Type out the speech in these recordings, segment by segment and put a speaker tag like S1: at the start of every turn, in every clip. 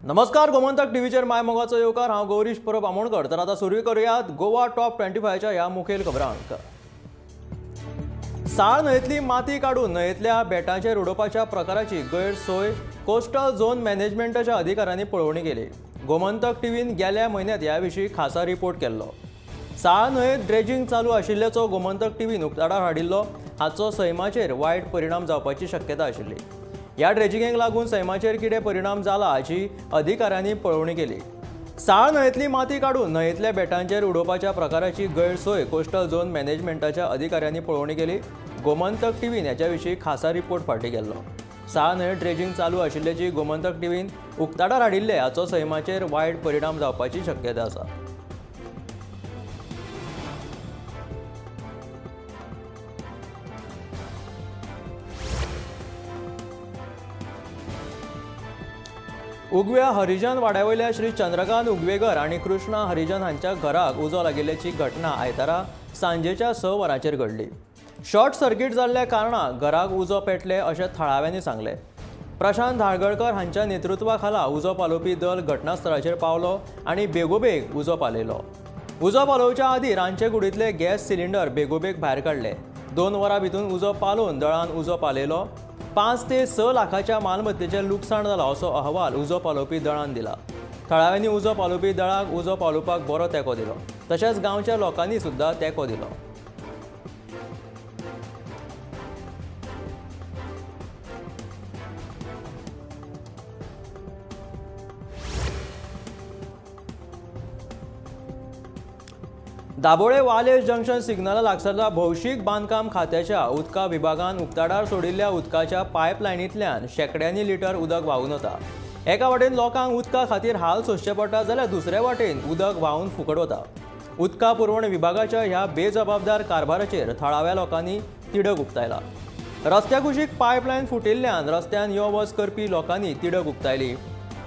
S1: नमस्कार, गोमंतक टीव्हीचेर my मोगाचो येवकार. हांव गौरीश परब आमोणकर. तर आता सुरू करूयात गोवा टॉप 25च्या ह्या मुखेल खबरांक. साळ न्हंयेतली माती काडून न्हंयेतल्या बेटांचेर उडोवपाच्या प्रकाराची गैरसोय कोस्टल झोन मॅनेजमेंटाच्या अधिकाऱ्यांनी पळोवणी केली. गोमंतक टीव्हीन गेल्या म्हयन्यात ह्या विशीं खासा रिपोर्ट केल्लो. साळ न्हंयेत ड्रेजिंग चालू आशिल्ल्याचो गोमंतक टीव्हीन उक्ताडार हाडिल्लो. हाचो सैमाचेर वायट परिणाम जावपाची शक्यता आशिल्ली. ह्या ड्रेजिंगेक लागून सैमाचेर कितें परिणाम जाला हाची अधिकाऱ्यांनी पळोवणी केली. साळ न्हंयेतली माती काडून न्हंयेतल्या बेटांचेर उडोवपाच्या प्रकाराची गैरसोय कोस्टल झोन मॅनेजमेंटाच्या अधिकाऱ्यांनी पळोवणी केली. गोमंतक टीव्हीन ह्याच्या विशीं खासा रिपोर्ट फाटीं केल्लो. साळ न्हंयेत ड्रेजिंग चालू आशिल्ल्याची गोमंतक टीव्हीन उक्ताडार हाडिल्ले. हाचो सैमाचेर वायट परिणाम जावपाची शक्यता आसा. उगव्या हरिजन वाड्यावयल्या श्री चंद्रकांत उगवेकर आनी कृष्णा हरिजन हांच्या घराक उजो लागिल्ल्याची घटना आयतारा सांजेच्या 6 वरांचेर घडली. शॉर्ट सर्किट जाल्ल्या कारणान घराक उजो पेटले अशें थळाव्यांनी सांगलें. प्रशांत धारगळकर हांच्या नेतृत्वा खाला उजो पालोवपी दल घटनास्थळाचेर पावलो आनी बेगोबेग उजो पालयलो. उजो पालोवच्या आदीं रांदचे कुडींतले गॅस सिलिंडर बेगोबेग भायर काडले. 2 वरां भितर उजो पालोवन दळान उजो पालयलो. 5 ते 6 लाखाच्या मालमत्तेचें लुकसाण जालां असो अहवाल उजो पालोवपी दळान दिला. थळाव्यांनी उजो पालोवपी दळाक उजो पालोवपाक बरो तेंको दिलो. तशेंच गांवच्या लोकांनी सुद्दां तेंको दिलो. दाबोळे वालेस जंक्शन सिग्नला लागसरला भौशीक बांदकाम खात्याच्या उदका विभागान उक्ताडार सोडिल्ल्या उदकाच्या पायपलायनींतल्यान शेंकड्यांनी लिटर उदक व्हांवून वता. एका वाटेन लोकांक उदका खातीर हाल सोंसचे पडटा जाल्यार दुसरे वाटेन उदक व्हांवून फुकट वता. उदका पुरवण विभागाच्या ह्या बेजबाबदार कारभाराचेर थळाव्या लोकांनी तिडक उक्तायला. रस्त्या कुशीक पायपलायन फुटिल्ल्यान रस्त्यान यो वच करपी लोकांनी तिडक उक्तायली.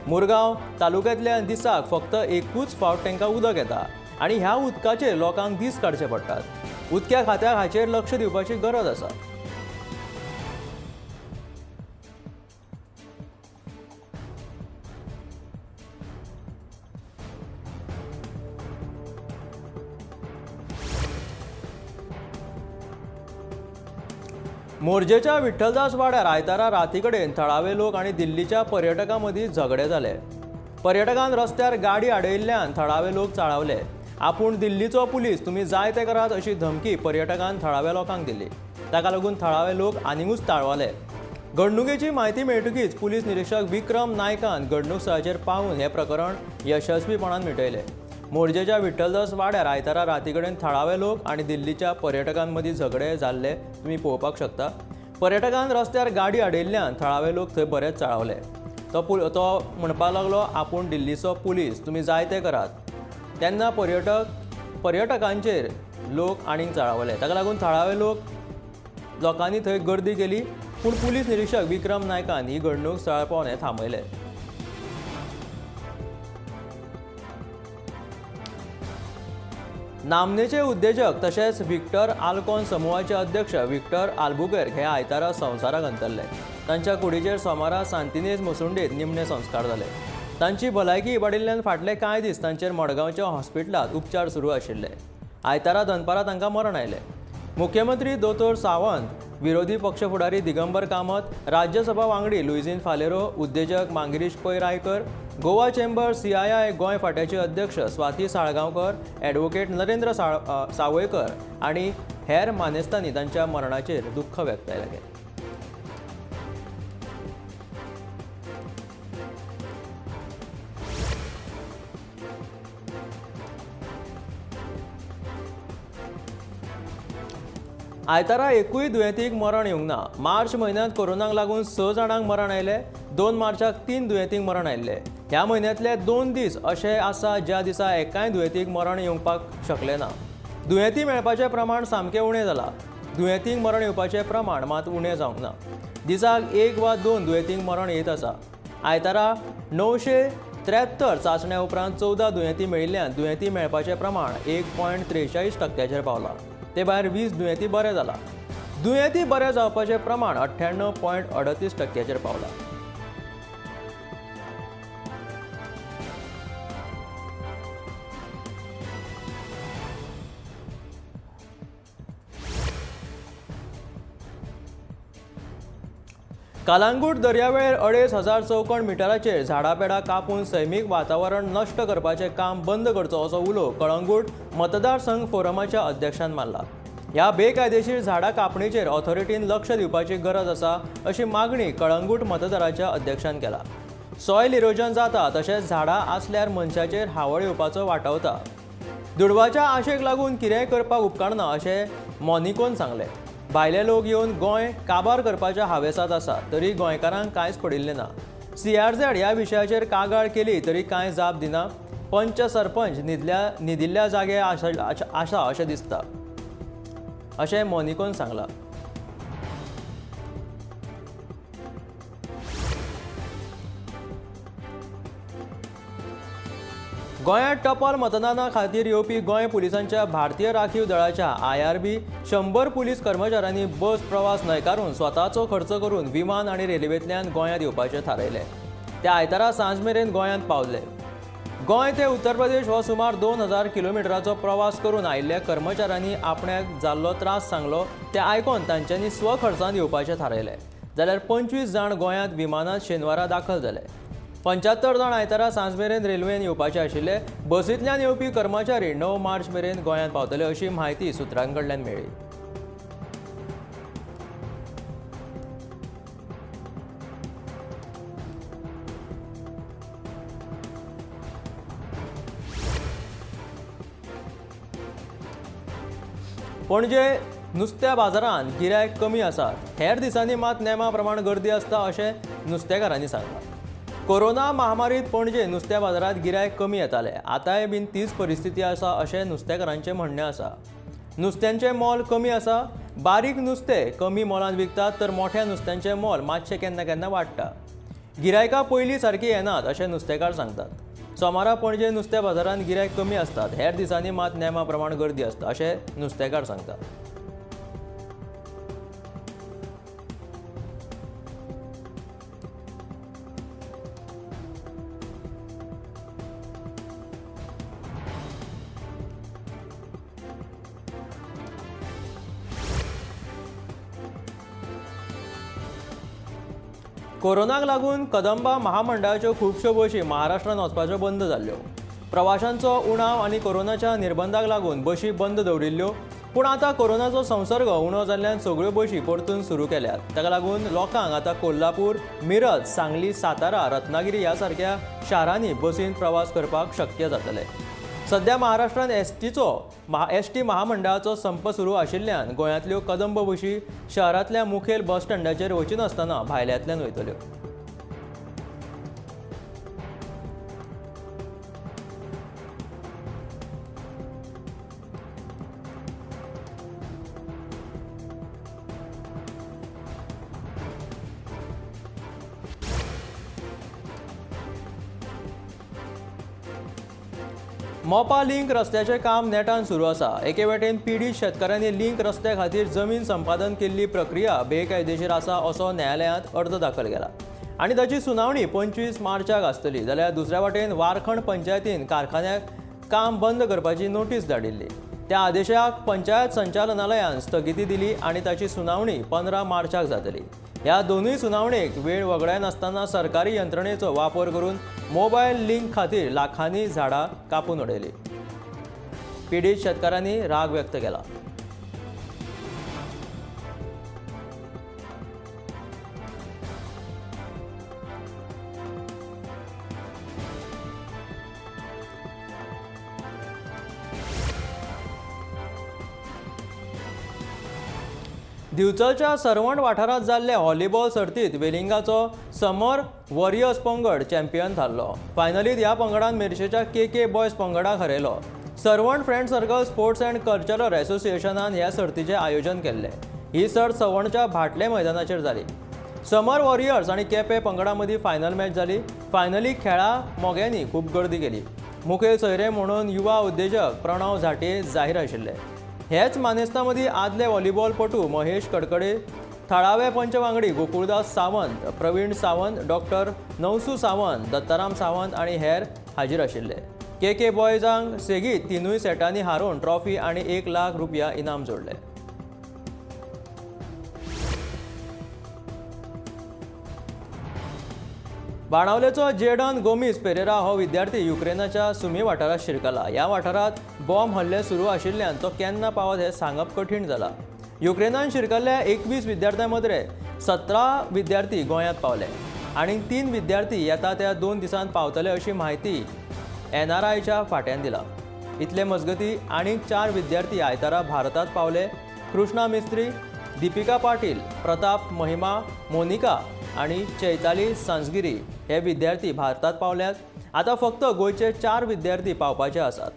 S1: मुरगांव तालुक्यांतल्यान दिसाक फक्त एकूच फावट तांकां उदक येता आनी ह्या उदकाचेर लोकांक दीस काडचे पडटात. उदक्या खात्याक हाचेर लक्ष दिवपाची गरज आसा. मोरजेच्या विठ्ठलदास वाड्यार आयतारा राती कडेन थळावे लोक आनी दिल्लीच्या पर्यटकां मदीं झगडे जाले. पर्यटकान रस्त्यार गाडी आडयिल्ल्यान थळावे लोक चाळवले. आपूण दिल्लीचो पुलीस, तुमी जाय ते करात अशी धमकी पर्यटकान थळाव्या लोकांक दिली. ताका लागून थळावे लोक आनिकूच ताळवाले. घडणुकेची म्हायती मेळटकीच पुलीस निरीक्षक विक्रम नायकान घडणूक स्थळाचेर पावून हें प्रकरण यशस्वीपणान मिटयलें. मोरजेच्या विठ्ठलदास वाड्यार आयतारा राती कडेन थळावे लोक आनी दिल्लीच्या पर्यटकांमदीं झगडे जाल्ले तुमी पळोवपाक शकता. पर्यटकान रस्त्यार गाडी आडयिल्ल्यान थळावे लोक थंय बरेच चाळवले. तो म्हणपाक लागलो, आपूण दिल्लीचो पुलीस, तुमी जाय ते करात. तेन्ना पर्यटकांचेर लोक आनीक चाळवले. ताका लागून थळावे लोकांनी थंय गर्दी केली, पूण पुलीस निरीक्षक विक्रम नायकान ही घडणूक स्थळार पावन हें थांबयलें. नामनेचे उद्देजक तशेंच विक्टर आल्कॉन समुहाचे अध्यक्ष विक्टर आल्बुकेर्क हे आयतारा संवसाराक अंतरले. तांच्या कुडीचेर सोमारा सांतिनेज मसुंडेत निमणे संस्कार जाले. तांची भलायकी इबाडिल्ल्यान फाटले कांय दीस तांचेर मडगांवच्या हॉस्पिटलांत उपचार सुरू आशिल्ले. आयतारा दनपारां तांकां मरण आयलें. मुख्यमंत्री दोतोर सावंत, विरोधी पक्ष फुडारी दिगंबर कामत, राज्यसभा वांगडी लुईझीन फालेरो, उद्देजक मांगिरीश पै रायकर, गोवा चेंबर सीआयआय गोंय फांट्याचे अध्यक्ष स्वाती साळगांवकर, ॲडव्होकेट नरेंद्र सावयकर आनी हेर मानेस्तांनी तांच्या मरणाचेर दुख्ख व्यक्त केलें. आयतारा एकूय दुयेंतीक मरण येवंक ना. मार्च म्हयन्यांत कोरोनाक लागून 6 जाणांक मरण आयलें. 2 मार्चाक 3 दुयेंतींक मरण आयिल्लें. ह्या म्हयन्यांतले 2 दीस अशे आसा ज्या दिसा एकाय दुयेंतीक मरण येवपाक शकलें ना. दुयेंती मेळपाचें प्रमाण सामकें उणें जालां. दुयेंतींक मरण येवपाचें प्रमाण मात उणें जावंक ना. दिसाक 1 वा 2 दुयेंतींक मरण येत आसा. आयतारा 973 चांचण्या उपरांत 14 दुयेंती मेळिल्ल्यान दुयेंती मेळपाचें प्रमाण 1.43% पावलां. ते भायर 20 दुयेंती बरे जाला. दुयेंती बरे जावपाचें प्रमाण 98.38% पावलां. कालांगूट दर्यावेळेर 2500 चौखण मिटराचेर झाडां पेडां कापून सैमीक वातावरण नश्ट करपाचें काम बंद करचो असो उलो कळंगूट मतदारसंघ फोरमाच्या अध्यक्षान मारला. ह्या बेकायदेशीर झाडां कापणीचेर ऑथॉरिटीन लक्ष दिवपाची गरज आसा अशी मागणी कळंगूट मतदाराच्या अध्यक्षान केला. सॉयल इरोजन जाता तशेंच झाडां आसल्यार मनशाचेर हावळ येवपाचो वाटावता. दुडवाच्या आशेक लागून कितेंय करपाक उपकारना अशें मोनिकोन सांगलें. भायले लोक येवन गोंय काबार करपाच्या हावेसांत आसा तरी गोंयकारांक कांयच पडिल्लें ना. सीआरझेड ह्या विशयाचेर कागाळ केली तरी कांय जाप दिना. पंच सरपंच न्हिदिल्ल्या जागे आसा अशें दिसता अशें मोनिकोन सांगलां. गोंयांत टपाल मतदाना खातीर येवपी गोंय पुलिसांच्या भारतीय राखीव दळाच्या IRB 100 police कर्मचाऱ्यांनी बस प्रवास न्हयकारून स्वताचो खर्च करून विमान आनी रेल्वेंतल्यान गोंयांत येवपाचें थारायलें. ते आयतारा सांज मेरेन गोंयांत पावले. गोंय ते उत्तर प्रदेश हो सुमार 2000 किलोमिटराचो प्रवास करून आयिल्ल्या कर्मचाऱ्यांनी आपणाक जाल्लो त्रास सांगलो ते आयकून तांच्यांनी स्वखर्चान येवपाचें थारायलें. जाल्यार 25 जाण गोंयांत विमानांत शेनवारा दाखल जाले. 75 जाण आयतारा सांज मेरेन रेल्वेन येवपाचे आशिल्ले. बसींतल्यान येवपी कर्मचारी 9 मार्च मेरेन गोंयांत पावतले अशी म्हायती सुत्रां कडल्यान मेळ्ळी. पणजे नुस्त्या बाजारांत गिरायक कमी आसात. हेर दिसांनी मात नेमा प्रमाण गर्दी आसता अशें नुस्तेकारांनी सांगलां. कोरोना महामारीत पणजे नुस्त्या बाजारांत गिरायक कमी येताले. आतांय बीन तीच परिस्थिती आसा अशें नुस्तेकारांचें म्हणणें आसा. नुस्त्यांचें मोल कमी आसा. बारीक नुस्तें कमी मोलान विकतात तर मोठ्या नुस्त्यांचें मोल मातशें केन्ना केन्ना वाडटा. गिरायकां पयलीं सारकीं येनात अशें नुस्तेकार सांगतात. सोमारा पणजे नुस्त्या बाजारांत गिरायक कमी आसतात. हेर दिसांनी मात नेमा प्रमाण गर्दी आसता अशें नुस्तेकार सांगतात. कोरोनाक लागून कदंबा महामंडळाच्यो खुबश्यो बशी महाराष्ट्रांत वचपाच्यो बंद जाल्ल्यो. प्रवाशांचो उणाव आनी कोरोनाच्या निर्बंधाक लागून बशी बंद दवरिल्ल्यो. पूण आतां कोरोनाचो संसर्ग उणो जाल्ल्यान सगळ्यो बशी परतून सुरू केल्यात. ताका लागून लोकांक आतां कोल्हापूर, मिरज, सांगली, सातारा, रत्नागिरी ह्या सारक्या शारांनी बसीन प्रवास करपाक शक्य जातलें. सध्या महाराष्ट्रांत एसटी महामंडळाचो संप सुरू आशिल्ल्यान गोंयांतल्यो कदंब बशी शहरांतल्या मुखेल बस स्टँडाचेर वचिनासतना भायल्यांतल्यान वयतल्यो. मोपा लिंक रस्त्याचें काम नेटान सुरू आसा. एके वटेन पिडीत शेतकारांनी लिंक रस्त्या खातीर जमीन संपादन केल्ली प्रक्रिया बेकायदेशीर आसा असो न्यायालयांत अर्ज दाखल केला आनी ताची सुनावणी 25 मार्चाक आसतली. जाल्यार दुसऱ्या वटेन वारखंड पंचायतीन कारखान्याक काम बंद करपाची नोटीस धाडिल्ली. त्या आदेशाक पंचायत संचालनालयान स्थगिती दिली आनी ताची सुनावणी 15 मार्चाक जातली. ह्या दोनूय सुनावणेक वेळ वगडायनासतना सरकारी यंत्रणेचो वापर करून मोबायल लिंक खातीर लाखांनी झाडां कापून उडयली. पिडीत शेतकारांनी राग व्यक्त केला. दिवचलच्या सरवण वाठारांत जाल्ले व्हॉलीबॉल सर्तींत वेलिंगाचो समर वॉरियर्स पंगड चॅम्पियन थारलो. फायनलींत ह्या पंगडान मेरशेच्या के बॉयज पंगडाक हरयलो. Sarvan friend circle sports and cultural असोसिएशनान ह्या सर्तीचें आयोजन केल्लें. ही सर्त सवणच्या भाटले मैदानाचेर जाली. समर वॉरियर्स आनी केपें पंगडा मदीं फायनल मॅच जाली. फायनली खेळा मोग्यांनी खूब गर्दी केली. मुखेल सोयरे म्हणून युवा उद्देजक प्रणव झाटे जाहीर आशिल्ले. हेच मानेस्तां मदीं आदले व्हॉलीबॉलपटू महेश कडकडे, थळावे पंच वांगडी गोकुळदास सावंत, प्रवीण सावंत, डॉक्टर नवसू सावंत, दत्ताराम सावंत आनी हेर हाजीर आशिल्ले. के के बॉयजांक सेगीत 3 सेटांनी हारोवन ट्रॉफी आनी 1 लाख रुपया इनाम जोडले. बाणावलेचो जेडन गोमीस पेरेरा हो विद्यार्थी युक्रेनाच्या सुमी वाठारांत शिरकला. ह्या वाठारांत बॉम्ब हल्ले सुरू आशिल्ल्यान तो केन्ना पावत हें सांगप कठीण जाला. युक्रेनान शिरकल्ल्या 21 विद्यार्थ्यां मदले 17 विद्यार्थी गोंयांत पावले आनी 3 विद्यार्थी येता त्या 2 दिसांत पावतले अशी म्हायती एनआरआयच्या फांट्यान दिला. इतले मजगती आनीक 4 विद्यार्थी आयतारा भारतांत पावले. कृष्णा मिस्त्री, दीपिका पाटील, प्रताप महिमा, मोनिका आनी चैताली सांजगिरी हे विद्यार्थी भारतांत पावल्यात. आतां फक्त गोंयचे 4 विद्यार्थी पावपाचे आसात.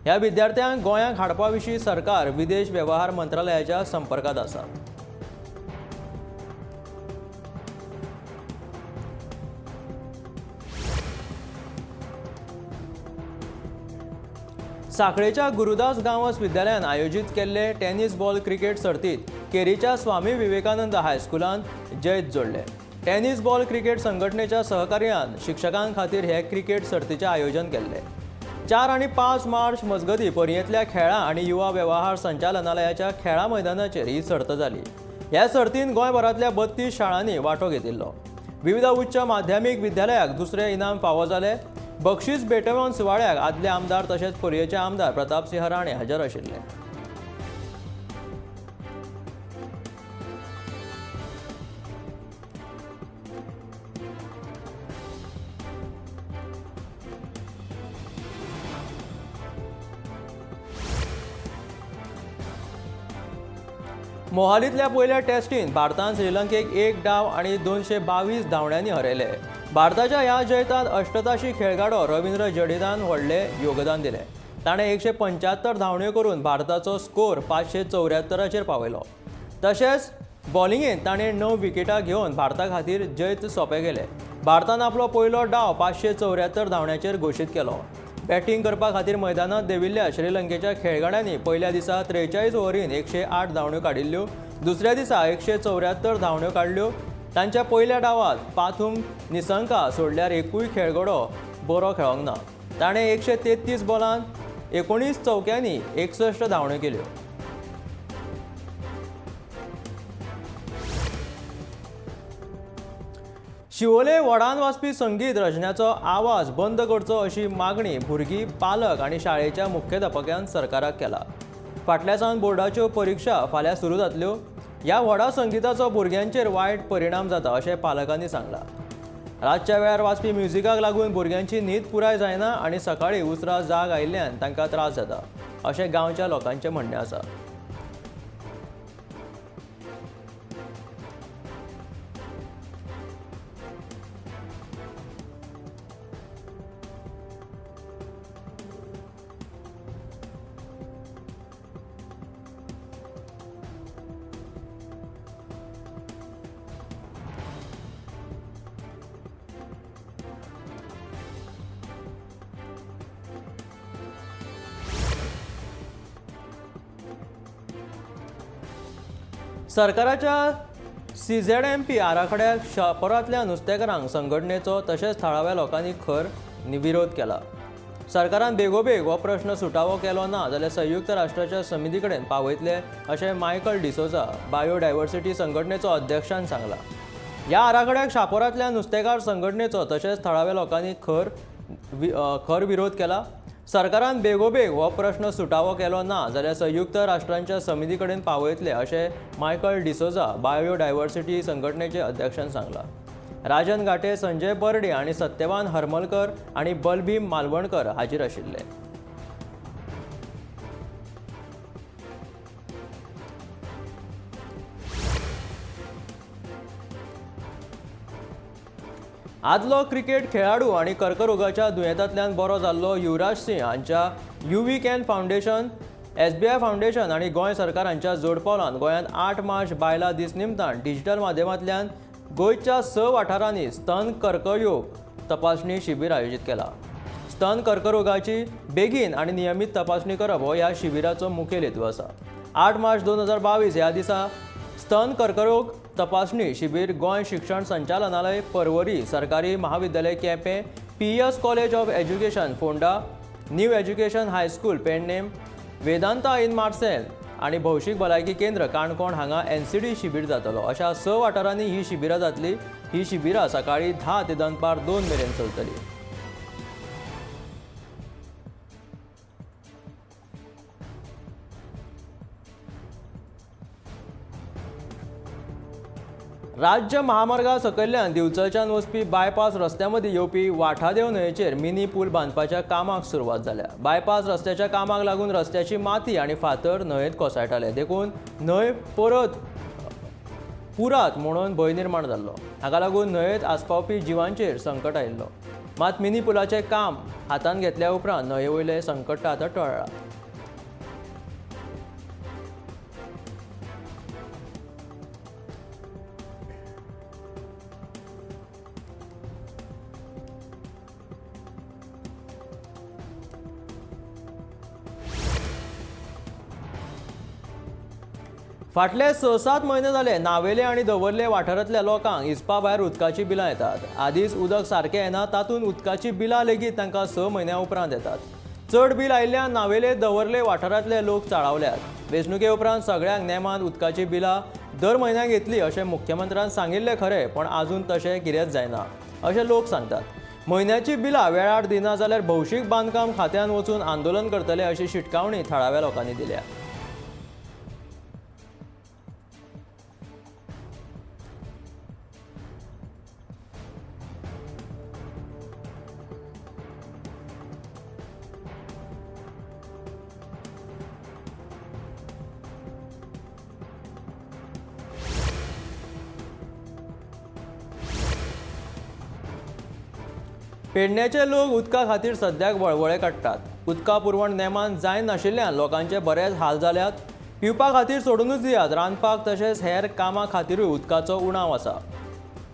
S1: ह्या विद्यार्थ्यांक गोंयांक हाडपा विशीं सरकार विदेश वेव्हार मंत्रालयाच्या संपर्कांत आसा. साखळेच्या गुरुदास गांवस विद्यालयान आयोजीत केल्ले टेनिस बॉल क्रिकेट सर्तीत केरीच्या स्वामी विवेकानंद हायस्कुलान जैत जोडले. टेनिस बॉल क्रिकेट संघटनेच्या सहकार्यान शिक्षकां खातीर हे क्रिकेट सर्तीचें आयोजन केल्लें. 4 आनी 5 मार्च मजगतीं पर्येंतल्या खेळां आनी युवा वेव्हार संचालनालयाच्या खेळां मैदानाचेर ही सर्त जाली. ह्या सर्तीन गोंयभरांतल्या 32 शाळांनी वांटो घेतिल्लो. विविध उच्च माध्यमीक विद्यालयाक दुसरें इनाम फावो जालें. बक्षीस भेटवण सुवाळ्याक आदले आमदार तशेंच पर्येचे आमदार प्रतापसिंह राणे हजर आशिल्ले. मोहालींतल्या पयल्या टॅस्टीन भारतान श्रीलंकेक 1 डाव आनी 222 धांवड्यांनी हरयले. भारताच्या ह्या जैतांत अष्टताशी खेळगडो रवींद्र जडेजान व्हडलें योगदान दिलें. ताणें 175 धांवड्यो करून भारताचो स्कोर 574 पावयलो. तशेंच बॉलिंगेंत ताणें 9 विकेटां घेवन भारता खातीर जैत सोंपें केलें. भारतान आपलो पयलो डाव 574 धांवड्यांचेर घोशीत केलो. बॅटींग करपा खातीर मैदानांत देंविल्ल्या श्रीलंकेच्या खेळगड्यांनी पयल्या दिसा 43 ओव्हरीन 108 धांवड्यो काडिल्ल्यो. दुसऱ्या दिसा 174 धांवड्यो काडल्यो. तांच्या पयल्या डावांत पाथूम निसंका सोडल्यार एकूय खेळगडो बरो खेळोंक ना. ताणें 133 बॉलांत 19 चौक्यांनी 61 धांवड्यो केल्यो. शिवोले व्हडान वाजपी संगीत रचण्याचो आवाज बंद करचो अशी मागणी भुरगीं, पालक आनी शाळेच्या मुख्याध्यापकान सरकाराक केला. फाटल्या सावन बोर्डाच्यो परिक्षा फाल्यां सुरू जातल्यो. ह्या व्हडा संगीताचो भुरग्यांचेर वायट परिणाम जाता अशें पालकांनी सांगलां. रातच्या वेळार वाजपी म्युजिकाक लागून भुरग्यांची न्हीद पुराय जायना आनी सकाळीं उसरां जाग आयिल्ल्यान तांकां त्रास जाता अशें गांवच्या लोकांचें म्हणणें आसा. सरकाराच्या CZMP आराखड्याक शापोरांतल्या नुस्तेकारांक संघटनेचो तशेंच थळाव्या लोकांनी खर विरोध केला. सरकारान बेगोबेग हो प्रश्न सुटावो केलो ना जाल्यार संयुक्त राष्ट्राच्या समिती कडेन पावयतले अशें मायकल डिसोजा बायोडायवर्सिटी संघटनेचो अध्यक्षान सांगलां. ह्या आराखड्याक शापोरांतल्या नुस्तेकार संघटनेचो तशेंच थळाव्या लोकांनी खर विरोध केला. सरकारान बेगोबेग हो प्रश्न सुटावो केलो ना जाल्यार संयुक्त राष्ट्रांच्या समिती कडेन पावयतले अशें मायकल डिसोजा बायोडायवर्सिटी संघटनेचे अध्यक्षान सांगलां. राजन घाटे, संजय बर्डे आनी सत्यवान हरमलकर आनी बलभीम मालवणकर हाजीर आशिल्ले. आदलो क्रिकेट खेळाडू आनी कर्करोगाच्या दुयेंतांतल्यान बरो जाल्लो युवराज सिंह हांच्या UV can foundation, SBI foundation आनी गोंय सरकार हांच्या जोडपावलान गोंयांत 8 मार्च बायलां दीस निमतान डिजिटल माध्यमांतल्यान गोंयच्या 6 वाठारांनी स्तन कर्करोग तपासणी शिबीर आयोजीत केला. स्तन कर्करोगाची बेगीन आनी नियमीत तपासणी करप हो ह्या शिबिराचो मुखेल हेतू आसा. 8 मार्च 2022 ह्या दिसा स्तन कर्करोग तपासणी शिबीर गोंय शिक्षण संचालनालय, परवरी सरकारी महाविद्यालय Quepem, PES college of education Ponda, new education high school Pernem, Vedanta in Marcel, आनी भौशीक भलायकी केंद्र काणकोण हांगा एनसीडी शिबीर जातलो. अशा 6 वाठारांनी ही शिबिरां जातली. ही शिबिरां सकाळी 10 ते दनपार 2 मेरेन चलतली. राज्य महामार्गा सकयल्ल्यान दिवचलच्यान वचपी बायपास रस्त्या मदीं येवपी वाठादेव न्हंयेचेर मिनी पूल बांदपाच्या कामाक सुरवात जाल्या. बायपास रस्त्याच्या कामाक लागून रस्त्याची माती आनी फातर न्हंयेत कोसळटाले, देखून न्हंय परत पुरात म्हणून भंय निर्माण जाल्लो. हाका लागून न्हंयेत आस्पावपी जिवांचेर संकट आयिल्लो. मात मिनी पुलाचें काम हातांत घेतल्या उपरांत न्हंये वयलें संकट आतां टळ्ळां. फाटले 6-7 म्हयने जाले नावेले आनी दवर्ले वाठारांतल्या लोकांक हिसपा भायर उदकाचीं बिलां येतात. आदींच उदक सारकें येना, तातूंत उदकाचीं बिलां लेगीत तांकां 6 म्हयन्या उपरांत येतात. चड बील आयिल्ल्यान नावेले दवर्ले वाठारांतले लोक चाळावल्यात. वेंचणुके उपरांत सगळ्यांक नेमान उदकाचीं बिलां दर म्हयन्याक येतली अशें मुख्यमंत्र्यान सांगिल्लें खरें, पण आजून तशें कितेंच जायना अशें लोक सांगतात. म्हयन्याचीं बिलां वेळार दिना जाल्यार भौशीक बांदकाम खात्यान वचून आंदोलन करतले अशी शिटकावणी थळाव्या लोकांनी दिल्या. पेडण्याचे लोक उदका खातीर सद्याक वळवळे काडटात. उदका पुरवण नेमान जायनाशिल्ल्यान लोकांचे बरेच हाल जाल्यात. पिवपा खातीर सोडूनच दियात, रांदपाक तशेंच हेर कामां खातीरूय उदकाचो उणाव आसा.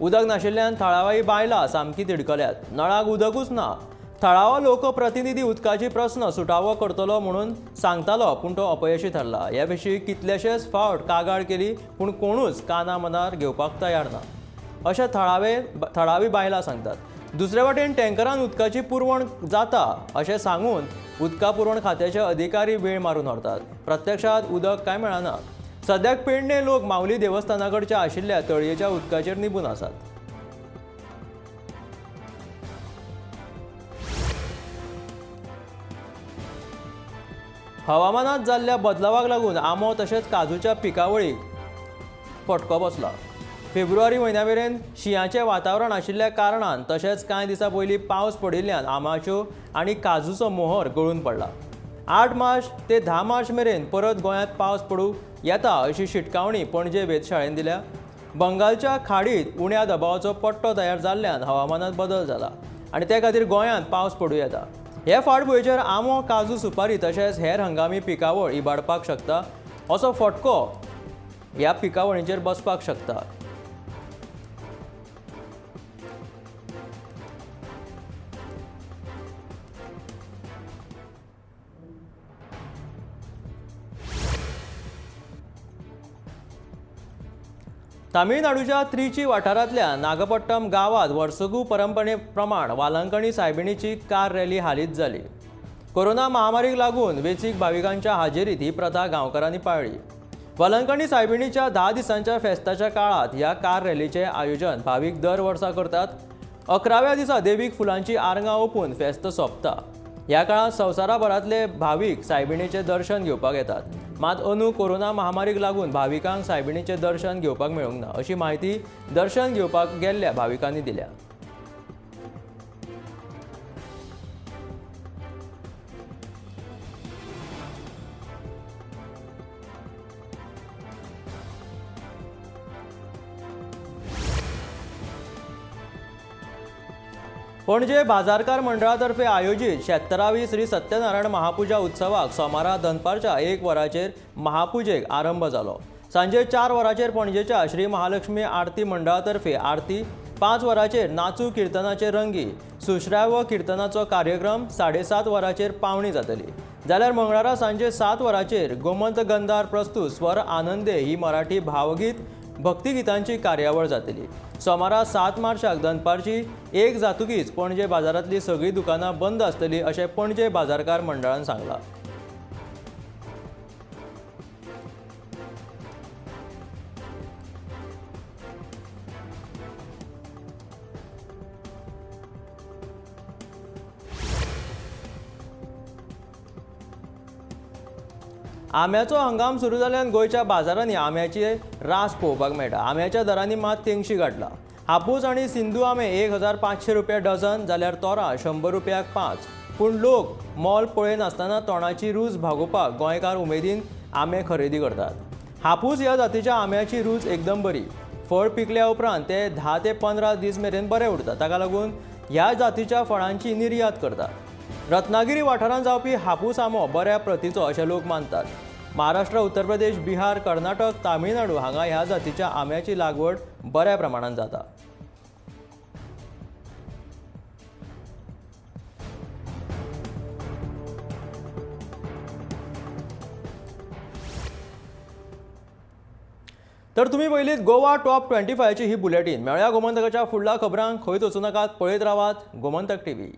S1: उदक नाशिल्ल्यान थळावी बायलां सामकी तिडकल्यात. नळाक उदकूच ना. थळावो लोकप्रतिनिधी उदकाची प्रस्न सुटावो करतलो म्हणून सांगतालो, पूण तो अपयशी थारला. ह्या विशीं कितलेशेच फावट कागाळ केली, पूण कोणूच काना मनार घेवपाक तयार ना अशें थळावी बायलां सांगतात. दुसरे वाटेन टँकरान उदकाची पुरवण जाता अशें सांगून उदका पुरवण खात्याचे अधिकारी वेळ मारून व्हरतात. प्रत्यक्षात उदक कांय मेळना. सद्याक पेडणे लोक माऊली देवस्थाना कडच्या आशिल्ल्या तळयेच्या उदकाचेर निबून आसात. हवामानात जाल्ल्या बदलावाक लागून आंबो तशेंच काजूच्या पिकावळीक फटको बसला. फेब्रुवारी म्हयन्या मेरेन शिंयाचें वातावरण आशिल्ल्या कारणान तशेंच कांय दिसां पयलीं पावस पडिल्ल्यान आंब्याच्यो आनी काजूचो मोहर गळून पडला. 8 मार्च ते 10 मार्च मेरेन परत गोंयांत पावस पडूं येता अशी शिटकावणी पणजे वेधशाळेन दिल्या. बंगालच्या खाडीत उण्या दबावाचो पट्टो तयार जाल्ल्यान हवामानात बदल जाला आनी ते खातीर गोंयांत पावस पडूं येता. हे फाटभुंयेचेर आंबो, काजू, सुपारी तशेंच हेर हंगामी पिकावळ इबाडपाक शकता असो फटको ह्या पिकावळींचेर बसपाक शकता. तामिळनाडूच्या त्रिची वाठारांतल्या नागपट्टम गांवांत वर्सुकी परंपरे प्रमाण वालांकणी सायबिणीची कार रॅली हालींच जाली. कोरोना महामारीक लागून वेंचीक भाविकांच्या हाजेरीत ही प्रथा गांवकारांनी पाळ्ळी. वालांकणी सायबिणीच्या 10 दिसांच्या फेस्ताच्या काळांत ह्या कार रॅलीचें आयोजन भावीक दर वर्सा करतात. 11व्या दिसा देवीक फुलांची आरंगां ओंपून फेस्त सोंपता. ह्या काळांत संवसारभरांतले भावीक सायबिणीचें दर्शन घेवपाक येतात. मात अंदू कोरोना महामारीक लागून भाविकांक सायबिणीचें दर्शन घेवपाक मेळूंक ना अशी म्हायती दर्शन घेवपाक गेल्ल्या भाविकांनी दिल्या. पणजे बाजारकार मंडळातर्फे आयोजित 76वी श्री सत्यनारायण महापुजा उत्सवाक सोमारा दनपारच्या 1 वरांचेर महापुजेक आरंभ जालो. सांजे 4 वरांचेर पणजेच्या श्री महालक्ष्मी आरती मंडळातर्फे आरती, 5 वरांचेर नाचू किर्तनाचे रंगी सुश्राव किर्तनाचो कार्यक्रम, 7:30 वरांचेर पावणी जातली. जाल्यार मंगळारा सांजे 7 वरांचेर गोमंत गंधार प्रस्तुत स्वर आनंदे ही मराठी भावगीत भक्तिगितांची कार्यावळ जातली. सोमारा 7 मार्चाक दनपारची 1 जातकीच पणजे बाजारांतली सगळीं दुकानां बंद आसतली अशें पणजे बाजारकार मंडळान सांगलां. आंब्याचो हंगाम सुरू जाल्ल्यान गोंयच्या बाजारांनी आंब्याची रास पळोवपाक मेळटा. आंब्याच्या दरांनी मात तेंगशी गाठला. हापूस आनी सिंधू आंबे 1500 रुपया डझन, जाल्यार तोरां 100 रुपयाक 5. पूण लोक मोल पळयनासतना तोंडाची रूच भागोवपाक गोंयकार उमेदीन आंबे खरेदी करतात. हापूस ह्या जातीच्या आंब्याची रूच एकदम बरी. फळ पिकल्या उपरांत ते 10 ते 15 दीस मेरेन बरें उरता. ताका लागून ह्या जातीच्या फळांची निर्यात करतात. रत्नागिरी वाठारांत जावपी हापूस आंबो बऱ्या प्रतीचो अशें लोक मानतात. महाराष्ट्र, उत्तर प्रदेश, बिहार, कर्नाटक, तामिळनाडू हांगा ह्या जातीच्या आंब्याची लागवड बऱ्या प्रमाणांत जाता. तर तुम्ही पयलींच गोवा टॉप 25ची ही बुलेटीन. मेळया गोमंतकाच्या फुडल्या खबरांक. खंयच वचूं नाकात, पळयत रावात गोमंतक टीव्ही.